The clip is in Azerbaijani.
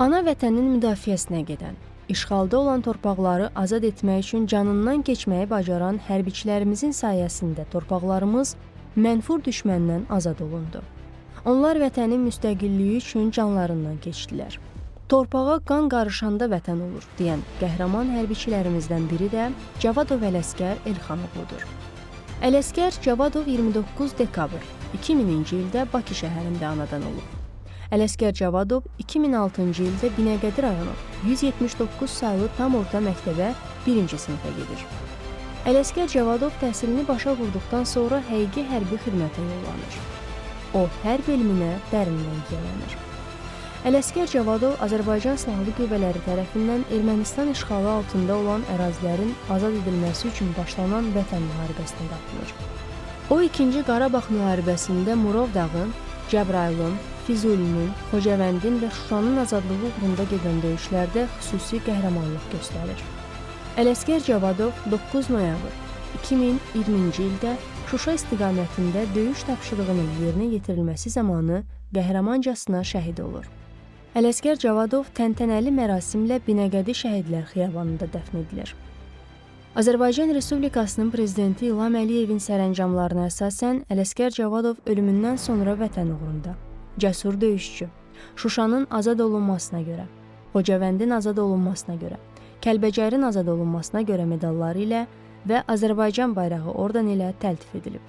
Ana vətənin müdafiəsinə gedən, işğalda olan torpaqları azad etmək üçün canından keçməyi bacaran hərbiçilərimizin sayəsində torpaqlarımız mənfur düşməndən azad olundu. Onlar vətənin müstəqilliyi üçün canlarından keçdilər. Torpağa qan qarışanda vətən olur deyən qəhrəman hərbiçilərimizdən biri də Cavadov Ələsgər Elxanoğludur. Ələsgər Cavadov 29 dekabr 2000-ci ildə Bakı şəhərində anadan olub. Ələsgər Cavadov 2006-cı ildə Binəqədi rayonu 179 saylı tam orta məktəbə 1-ci sinifə gedir. Ələsgər Cavadov təhsilini başa vurduqdan sonra həqiqi hərbi xidmətə yollanır. O, hərb elminə dərindən yiyələnir. Ələsgər Cavadov Azərbaycan Silahlı Qüvvələri tərəfindən Ermənistan işğalı altında olan ərazilərin azad edilməsi üçün başlanan Vətən müharibəsinə qatılır. O, 2-ci Qarabağ müharibəsində Murov dağın, Cəbrayılın, Füzulinin, Xocavəndin və Şuşanın azadlığı uğrunda gedən döyüşlərdə xüsusi qəhrəmanlıq göstərir. Ələsgər Cavadov 9 noyabr 2020-ci ildə Şuşa istiqamətində döyüş tapşırığının yerinə yetirilməsi zamanı qəhrəmancasına şəhid olur. Ələsgər Cavadov təntənəli mərasimlə Binəqədi Şəhidlər Xiyabanında dəfn edilir. Azərbaycan Respublikasının Prezidenti İlham Əliyevin sərəncamlarına əsasən Ələsgər Cavadov ölümündən sonra vətən uğrunda cəsur döyüşçü, Şuşanın azad olunmasına görə, Xocavəndin azad olunmasına görə, Kəlbəcərin azad olunmasına görə medalları ilə və Azərbaycan bayrağı ordeni ilə təltif edilib.